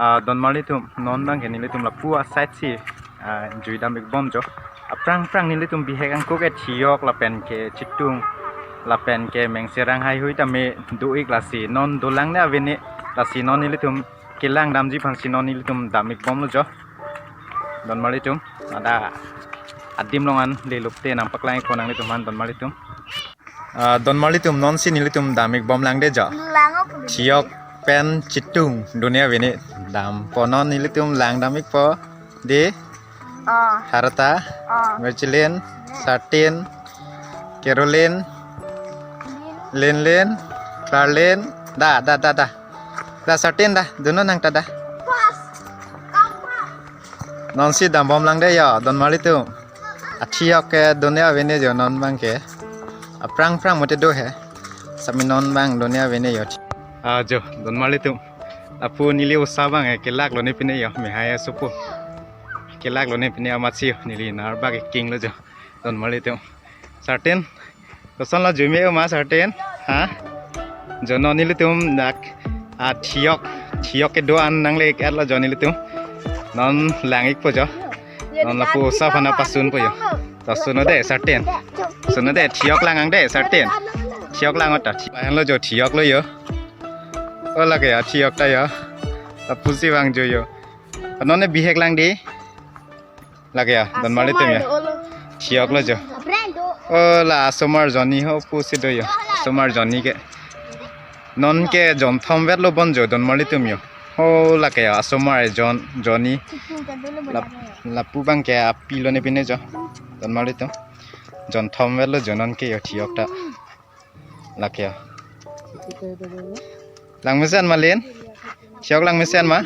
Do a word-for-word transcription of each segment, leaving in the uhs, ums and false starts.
Ah, donmarlitum, non abangke nelitum lapu aside si, ah, juidam-ik bom jo. Aphrang phrang nelitum bihek angko ke thiyok lapen ke chitung lapen ke mengserang haihui tame do-ik, lasi non dolang ne avene, lasi non nelitum kelang damji aphansi non nelitum dam-ik bomlo jo. Donmarlitum, ada adim along an leluk te nangpaklang-ikpo nanglitum aphan, donmarlitum. Ah, donmarlitum, nonsi nelitum dam-ik bomlang de jo. Lang ok. Thiyok pen chitung done avene dampo, non nelitum lang dam-ikpo de. Oh. Harta, oh. Merchilin, Sartin, Carolin, Linlin, Clarlin, da, da, da, da. Da, Sartin da, dunnon nang ta da. Pas. Kampa. Nonsi dam bomlang de jo, donmarlitum. Athiyok ke done avene jo non abangke. Aphrang phrang mote do he. Sami non abang done avene jo. Ah, jo, donmarlitum. Lapu neli osa abang, eh, kelak lone pine jo, mehai asopo. Kelak lone pine amatsi jo, neli narbak kinglo jo. Donmarlitum. Sartin. Kosonlo, jui me-o ma Sartin? Ha? Jo, non nelitum dak, ah, thiyok, thiyok kedo an nangle-ik-etlo jo nelitum. Non lang-ikpo jo. Non lapu osa aphan pasunpo jo. To suno de Sartin. Suno de, thiyok lang-ang de Sartin. Thiyok lang-ot ta. Lahenlo jo, thiyoklo jo. Oh, lake ya thiyok ta jo. Lapusi vangjo jo. Non ne bihek lang de. Lake ya, donmarlitum ya. Asomar do-olo. Thiyoklo jo. Aphrang do. Oh, la asomar jonni ho pusi do jo. Asomar jonni ke. Non ke jonthom vetlo bon jo, donmarlitum jo. Oh, lake ya, asomar jon, jonni. Lap-, lapu abangke api lone pine jo. Donmarlitum. Jonthom vetlo jo non ke jo thiyok ta. Lake ya. Lang mesen ma Lin? Thiyok lang mesen ma?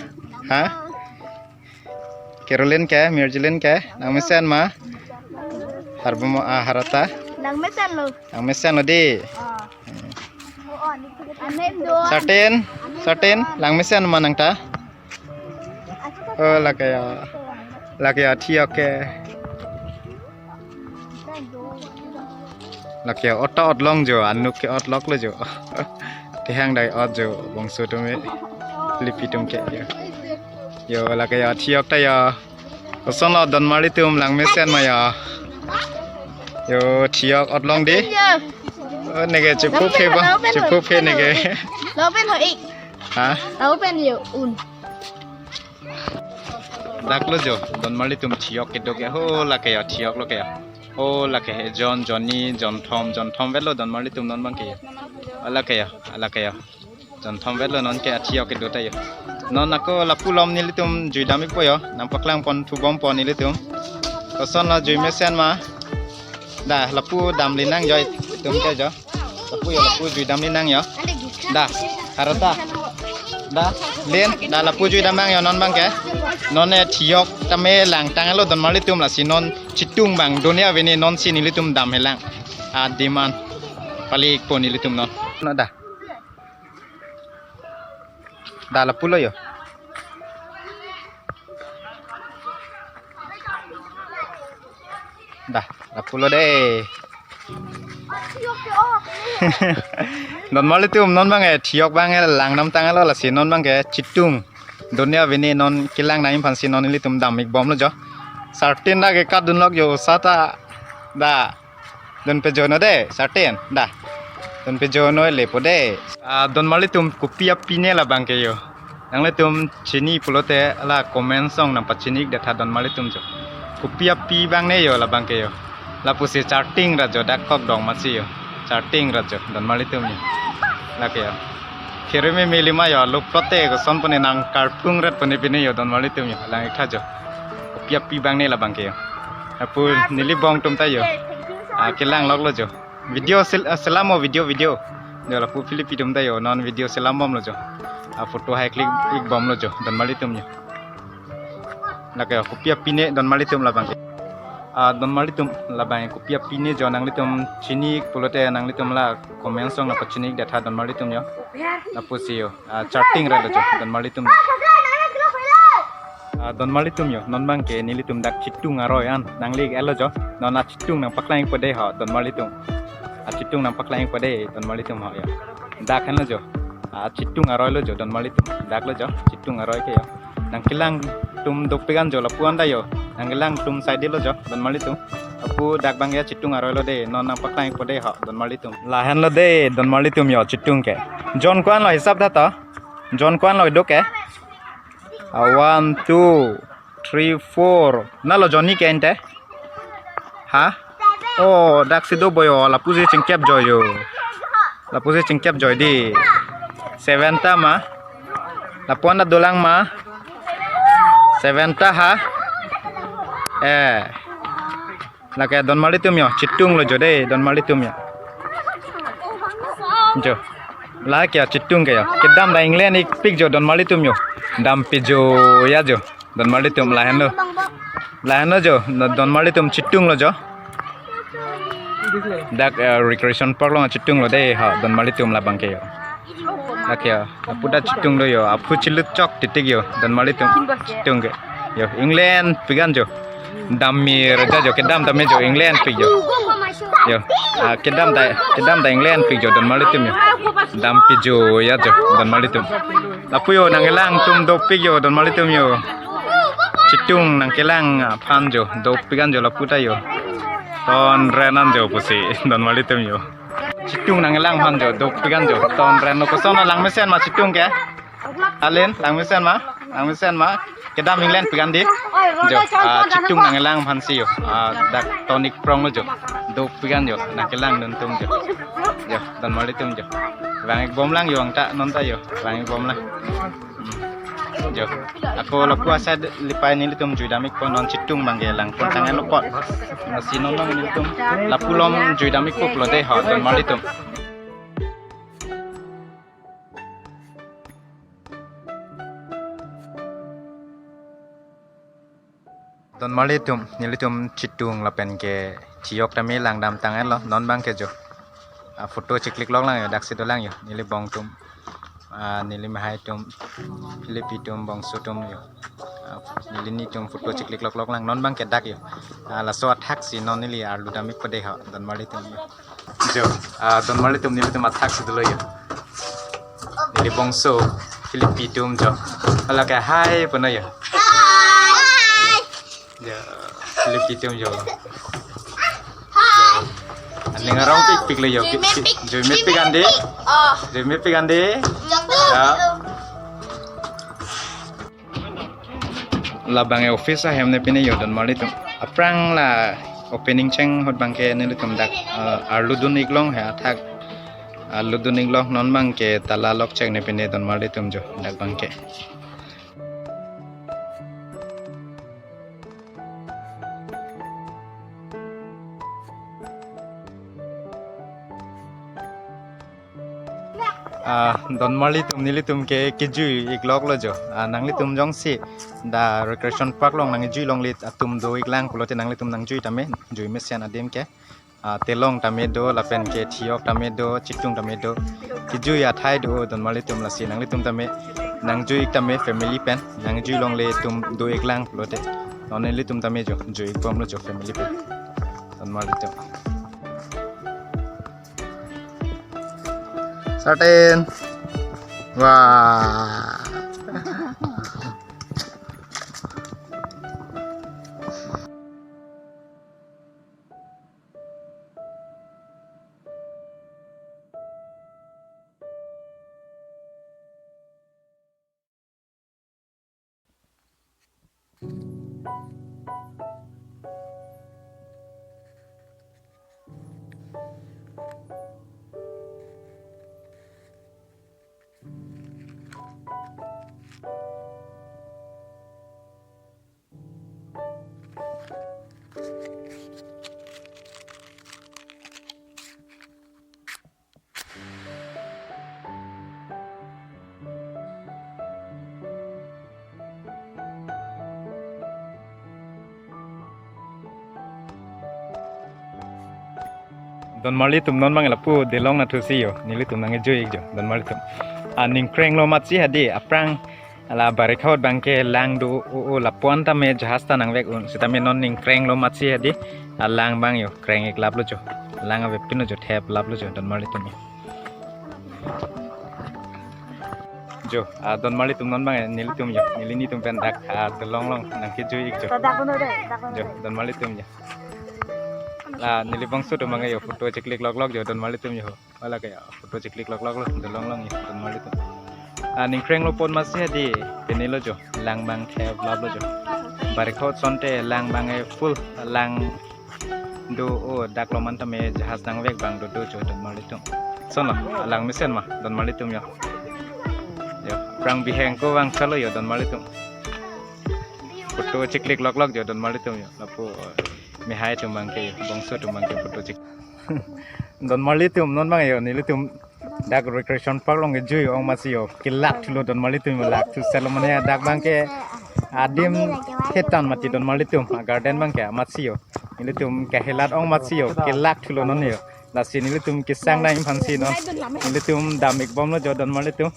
Ha? Carolin ke, Merchilin ke, lang mesen ma? Harbom, ah, Harta. Lang mesenlo. Lang mesenlo de. Ah. Amen do. Sartin, Sartin, lang mesen ma nang ta? Oh, lake ya. Lake ya, thiyok ke. Lake ya, ot ta otlong jo, anuk ke otloklo jo. Tehang dai ot jo, bongso atum e. Lipi atum ke jo. Jo, lake ya, thiyok ta jo. Kosonlo donmarlitum, lang mesen ma jo. Jo, thiyok otlong de. Oh, neke chepuphe ba, chepuphe neke. Lapen ho ik. Ha? Lapen jo un. Daklo jo, donmarlitum, thiyok kedo ke ho, lake ya, thiyoklo ke ya. Ho, lake he, jon, jonni, jonthom, jonthom vetlo donmarlitum non abangke ya. Lake ya, lake ya. Jonthom vetlo non ke athiyok kedo ta jo. Non ako lapu along nelitum juidam-ikpo jo. Nangpaklang pon thu bompo nelitum. Kosonlo, jui mesen ma? Da, lapu damli nang jo, itum ke jo. Lapu jo, lapu juidamli nang jo. Da, Harta. Da, Lin, da lapu juidam nang jo non abangke. Non ne thiyok tame langtanglo donmarlitum, lasi non chitung abang done avene, nonsi nelitum damhelang. Adim an pale-ikpo nelitum non. No da. Da lapulo jo. Da, lapulo de. Donmarlitum, non abangke thiyok abang lang damtanglo, lasi non abangke chitung done avene non kelang nangji aphansi non nelitum dam-ik bomlo jo. Sartin da ke kadunlok jo, sata da. Dun pejono de, Sartin, da. Dun pejono lepo de. Ah, donmarlitum, kopi api ne labangke jo. Nanglitum chini pulote la comment along nangpachini-ik detha donmarlitum jo. Kopi api abang ne jo labangke jo. Lapusi charting rat jo, dak kok dong masi jo. Charting rat jo, donmarlitum jo. Lake jo. Khere me meli ma jo, lo plote koson pone nang karpung rat pone pine jo, donmarlitum jo. Lang-iktha jo. Kopi api abang ne labangke jo. Lapu neli bong atum ta jo. Ah, kelang loklo jo. Video sel-, ah, selamlo video, video. Jo lapu Philippi atum ta jo, non video selam bomlo jo. Ah, photo hai click-ik bomlo jo, donmarlitum jo. Lake kopi api ne donmarlitum labangke. Ah, donmarlitum labang kopi api ne jo, nanglitum chini pulote nanglitum la comment along nangpachini-ik detha donmarlitum jo. Lapusi jo. Ah, charting rat lo jo, donmarlitum. Ah, donmarlitum jo, non abangke nelitum dak chitung aroi an nangle-iklo jo. Non achitung nangpaklang-ikpo de ho, donmarlitum. Achitung nangpaklang-ikpo de, donmarlitum ho jo. Dak henlo jo. Ah, Chitung aroi lo jo, donmarlitum. Dak lo jo, Chitung aroi ke jo. Nangkelang atum dopik an jo, lapu an ta jo. Nangkelang atum side lo jo, donmarlitum. Lapu dak abang ke Chitung aroi lo de, non nangpaklang po de ho, donmarlitum. Lahenlo de, donmarlitum jo, Chitung ke. Jon ko-an lo hisap tha to. Jon ko-an lo do ke. Ah, one, two, three, four. Na lo jon ni ke ante? Ha? Oh, dak si do boyo, lapusi chingkep joi jo. Lapusi chingkep joi di. Seven ta ma. Lapu an ta dolang ma. Seven ta ha. Eh. Lake donmarlitum jo, Chitung lo jo de, donmarlitum jo. Jo. Lake Chitung ke jo. Kedam ta England ikpik jo, donmarlitum jo. Dam pijo ya jo. Donmarlitum lahenlo. Lahenlo jo, donmarlitum Chitung lo jo. Dak, eh, recreation park along Chitung lo de ha, donmarlitum labang ke jo. Dak jo, lapu ta Chitung lo jo, aphu chilut chok titik jo, donmarlitum Chitung ke. Jo, England pik an jo. Dam mir ja jo, kedam tame jo, England pik jo. Jo, ah, kedam ta, kedam ta England pik jo, donmarlitum jo. Dam pijo ya jo, donmarlitum. Lapu jo, nangkelang atum dopik jo, donmarlitum jo. Chitung nangkelang aphan jo, dopik an jo lapu ta jo. Ton ren an jo pusi, donmarlitum jo. Chitung nangkelang aphan jo, dopik an jo. Ton ren lo, koson lang mesen ma Chitung ke. Alen, lang mesen ma, lang mesen ma. Kedam England pik an di. Jo, ah, Chitung nangkelang aphan si jo. Ah, dak tonic prong lo jo. Dopik an jo, nangkelang dun atum jo. Jo, donmarlitum jo. Vang-ik bomlang jo, angta non ta jo. Vang-ik bomlang. Hmm. Jo. Ako lapu asai lipai nelitum juidam-ik po, non Chitung abang ke lang pon tangan lo pot. Lasi non abang nelitum lapu along juidam-ik po pulote ho, donmarlitum. Donmarlitum, nelitum Chitung lapen ke Thiyok tame langdam tangan lo, non abang ke jo. Ah, photo chiklik lok lang jo, dak si dolang jo, neli bong atum. Ah, neli mehai atum, Philip atum, bongso atum jo. Ah, neli nitum photo chiklik lok lok lang, non abang ke dak jo. Ah, laso athak si non neli arlu dam-ik po de ho, donmarlitum jo. Jo, ah, donmarlitum nelitum athak si dolo jo. Neli bongso, Philip atum jo. Hala ke hai punon jo. Jo, Philip atum jo. Aning arong pikpik lo jo. Jui mepik. Jui mepik an di. Oh. Jui mepik an di. Jo. Jo. Labang ke office ahem ne pine jo, donmarlitum. Aphrang la opening cheng ahut abang ke nelitum dak, eh, arlu dun-ik long he athak. Arlu dun-ik long, non abang ke tala lok chek ne pine, donmarlitum jo, dak abang ke. Ah, donmarlitum, nelitum ke kejui-ik lok lo jo. Ah, nanglitum jongsi dak recreation park along nangkejui longle atum do-ik lang pulote nanglitum nangjui tame, jui mesen adim ke. Ah, Telong tame do, lapen ke Thiyok tame do, Chitung tame do. Kejui athai do, donmarlitum, lasi nanglitum tame nangjui-ik tame family pen, nangjui longle atum do-ik lang pulote. Non nelitum tame jo, jui-ik bom lo jo family pen. Donmarlitum. Sartin. Wah. Donmarlitum, non abang lapu Delong nathu si jo, nelitum nangkejui-ik jo, donmarlitum. Aning kreng lo amatsi hadi, aphrang la barikha ahut abang ke lang do, o, o, lapu an tame jahaz ta nangvek un, sitame non ning kreng lo amatsi hadi, alang abang jo, kreng-ik lap lo jo, lang avepin lo jo, thep lap lo jo, donmarlitum jo. Jo, ah, donmarlitum non abang nelitum jo, neli nitum pen dak, ah, dolong along nangkejui ik jo. Dak kono dei, dak kono Jo, dei. Donmarlitum jo. Ah, neli bangso atum abang jo, photo cheklik loklok jo, donmarlitum jo. Hala ke jo, photo cheklik loklok lo, dolong along jo, donmarlitum. Ah, ning krenglo pon amatsi dei, pini lo jo, lang abang theplap lo jo. Barikha asonte lang abang ke full, lang do o, dak lo man tame jahaz nangvek abang dodo jo, donmarlitum. Lason lo, lang mesen ma, donmarlitum jo. Jo, aphrang bihek ako vangchotlo jo, donmarlitum. Photo cheklik loklok jo, donmarlitum jo. Lapu, mehai atum abang ke jo, bangso atum abang ke photo chek. Donmarlitum, non abang jo, nelitum dak recreation park along kejui ong amatsi jo, kelak thulo donmarlitum, lak thu selo mane dak abang ke adim thetan mati donmarlitum, a garden abang ke amatsi jo. Nelitum kehelat ong amatsi jo, kelak thulo non jo. Lasi nelitum kesang nang aphansi non. Nelitum dam ik bomlo jo donmarlitum.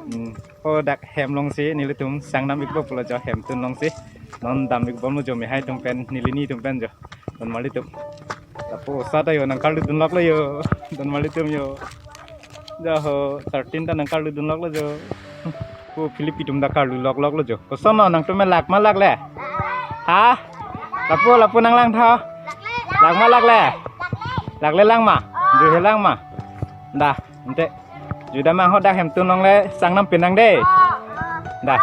Hmm. O dak hem alongsi nelitum sang dam ik bomlo jo, hemtun alongsi. Non dam ik bomlo jo, mehai atum pen, neli nitum pen jo. Donmarlitum. Lapu osat ta jo nangkarlu dunloklo jo. Donmarlitum jo. Jo ho, thirteen ta nangkarlu dunloklo jo. Ko Philip atum ta karlu loklok lo jo. Koson lo nangtum, lak ma lakle? Ha? Lapu, lapu nanglang tha. Lak ma lakle? Lakle lang ma? Juihe lang ma? Da, ante. Jui dam, ahut dak hemtun along le sang dam pinang dei. Da.